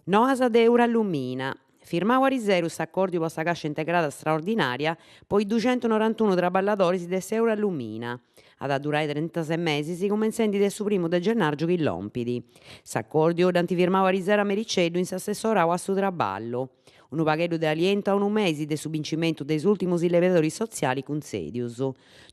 Noas de Eurallumina. Firmau ariseru s'acòrdiu po sa càscia integrada straordinària po is duxentunorantunu traballadoris de s'Eurallumina. At a durai trintases mesis cumentzendi de su primu de gennàrgiu chi lompit. S'acòrdiu dd'ant firmau ariseru a mericeddu in s'assessorau a su traballu. Unu pagheddu de alientu a unu mesi de su bincimentu de is ùrtimus illebiadoris sotzialis cuntzèdius.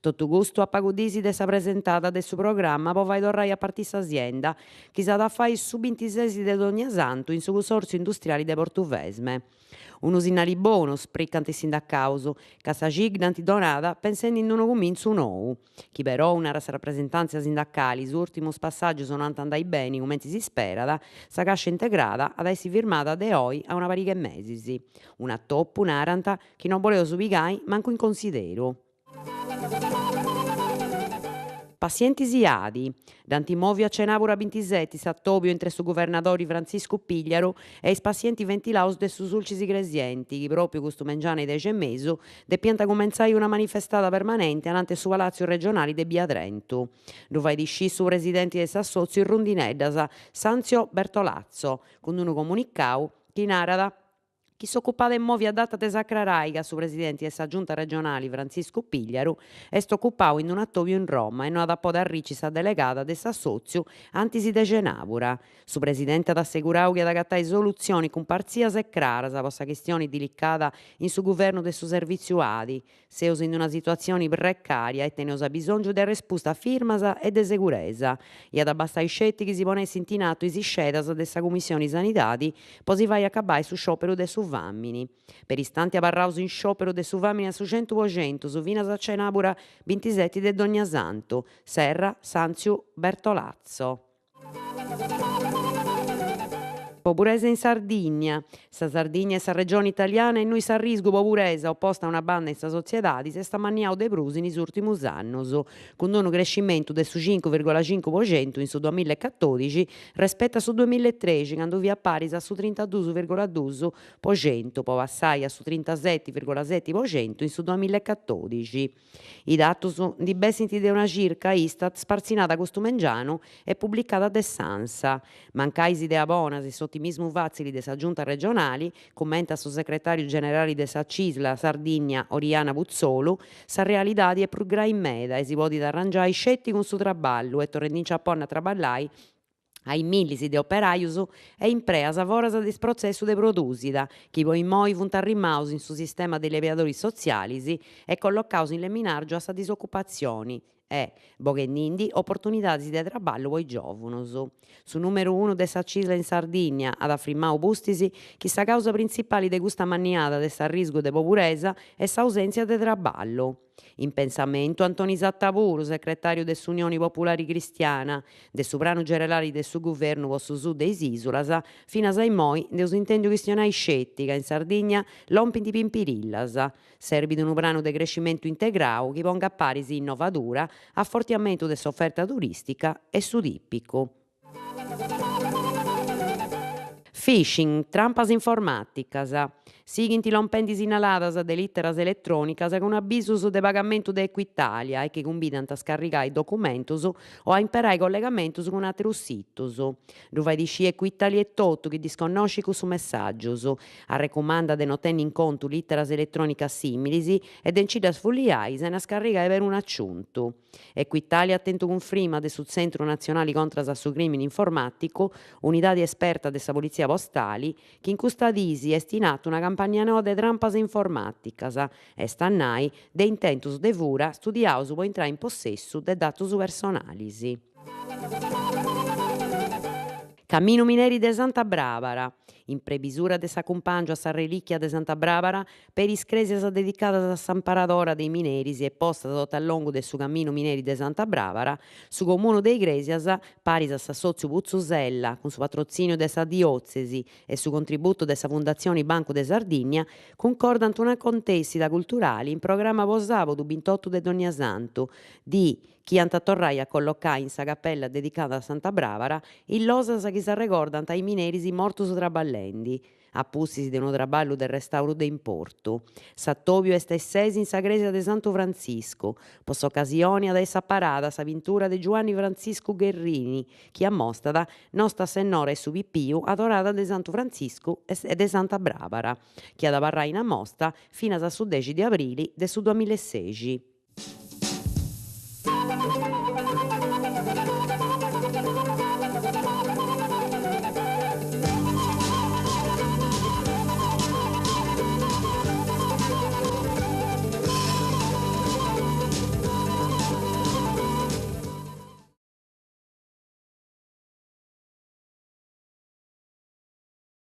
Totu custu a pagu dis de sa presentada de su programma po fai torrai a partì sa sienda, chi s'at a fai su bintises de Donniasantu in su Cussòrtziu Industriali de Portuvesme. Unu sinnali bonu, spricant is sindacaus, ca sa CIG dd'ant donada pensendi in unu cumintzu nou. Chi perou, narat sa rapresentàntzia sindacali, is ùrtimus passàgius no ant a andai beni cumenti si sperat, sa càscia integrada at a essi firmada de oi a una pariga 'e mesis. Un'atopu, narant, chi no boleus pigai mancu in consideru. Passientis Adi. Dd'ant mòviu a cenàbura bintiseti s'atòbiu intre su guvernadori Frantziscu Pigliaru e is passientis ventilaus de su Sulcis Igresienti chi pròpiu custu mengianu a is dexi e mesu depiant cumentzai una manifestada permanenti ananti su Palàtziu regionali de bia Trentu. Ddu fait scì su presidenti de s'assòtziu Is Rundineddas, Sanzio Bertolazzo, cun unu comunicau chi narat chi s'ocupada est mòvia a data de s'acrarai ca su presidenti de sa Giunta regionali Frantziscu Pigliaru est ocupau in un'atòbiu in Roma e no at a podi arrici sa delegada de s'assòtziu antis de cenàbura. Su presidenti at assegurau chi at agatai solutzionis cumpartzias e craras po sa chistioni dilicada in su guvernu de su servìtziu Adi. Seus in una situatzioni precària e teneus abisòngiu de arrespustas firmas e de seguresa. Iat a bastai sceti chi si ponessint in atu is iscedas de sa Cumissioni Sanidadi po si fai acabai su sciòperu de su fàmini. Peristanti abarraus in sciòperu de su fàmini a su centu po centus finas a cenàbura bintiseti de Donniasantu. Serrat Sàntziu Bertolazzo. Poburesa in Sardìnnia. Sa Sardìnnia est sa regioni italiana innui s'arrisgu poburesa o posta a una banda in sa sotziedadi s'est amanniau de prus in is ùrtimus annus, cun unu crescimentu de su cincu virgola cincu po centu in su duamilla e catodixi respetu a su duamilla e trexi candu fiat paris a su trintadus virgola dus po centu po passai a su trintaseti virgola seti po centu in su duamilla e catodixi. I datus ndi bessint de una circa Istat spartzinada custu mengianu e publicada de s'Ansa. Mancai is ideas bonas e s'otimismu fàtzili de sa Giunta regionali, cummentat su segretàriu generali de sa Cisl Sardìnnia Oriana Putzolu, sa realidadi est prus grai meda e si podit arrangiai sceti cun su traballu e torrendinci a ponni a traballai a is millis de operajus e impreas foras de is protzessus de prodùsida chi po immoi funt arrimaus in su sistema de illebiadoris sotzialis e collocaus in leminàrgiu a sa disocupatzioni e, boghendindi, oportunidadis de traballu po is giòvunus. Su nùmeru unu de sa Cisl in Sardìnnia at afirmau pustis chi sa càusa printzipali de custa manniada de s'arriscu de poburesa est s'ausèntzia de traballu. In pensamentu Antoni Satta puru, secretàriu de s'Unioni Populari Cristiana, de su pranu generali de su guvernu po su sud de is ìsulas, finas a immoi nd'eus intèndiu chistionai sceti ca in Sardigna lompint pimpirillas. Serbit unu pranu de crescimentu integrau chi pongat paris innovadura, afortiamentu de s'oferta turìstica e su tìpicu. Phishing, trampas informàticas. Sighint lompendi sinnaladas de lìteras eletrònicas cun abisus de pagamentu de Equitalia e chi cumbidant a scarrigai documentus o a imperai collegamentus cun àterus situs. Ddu fait scì Equitalia etotu chi disconnoscit cussus messàgius. Arrecumandat de no tenni in contu lìteras eletrònicas sìmilis e de nci ddas fulliai sena scarrigai perunu aciuntu. Equitalia at tentu cunfrima de su Tzentru Natzionali contras a su Crìmini Informàticu, unidadi esperta de sa Politzia Postali, chi in custa diis est in atu una campagna noa de trampas informàticas, est a nai, de intentus de fura studiaus po intrai in possessu de datus personalis. Caminu Mineri de Santa Bràbara. In prebisura de s'acumpàngiu a sa relìchia de Santa Bràbara, peri is crèsias dedicadas a s'amparadora de is mineris e postas totu a longu de su Caminu Mineri de Santa Bràbara, su Comunu de Igrèsias, paris a s'assòtziu Putzu Sella, cun su patrotzìniu de sa Diòtzesi e su contributu de sa Fundatzioni Bancu de Sardìnnia, cuncordant un'acontèssida culturali in programma po sàbudu bintotu de Donniasantu, dì chi ant a torrai a collocai in sa capella dedicada a Santa Bràbara is losas chi s'arregordant a is mineris mortus traballendi. A pustis de unu traballu de restàuru de importu. S'atòbiu est a is ses in sa crèsia de Santu Frantziscu. Po s'ocasioni at a essi aparada sa pintura de Giuanni Frantziscu Guerrini chi ammostat Nosta Sennora 'e su Pipiu adorada de Santu Frantziscu e de Santa Bràbara, chi at abarrai in ammosta finas a su dexi de abrili de su duamilla e sexi.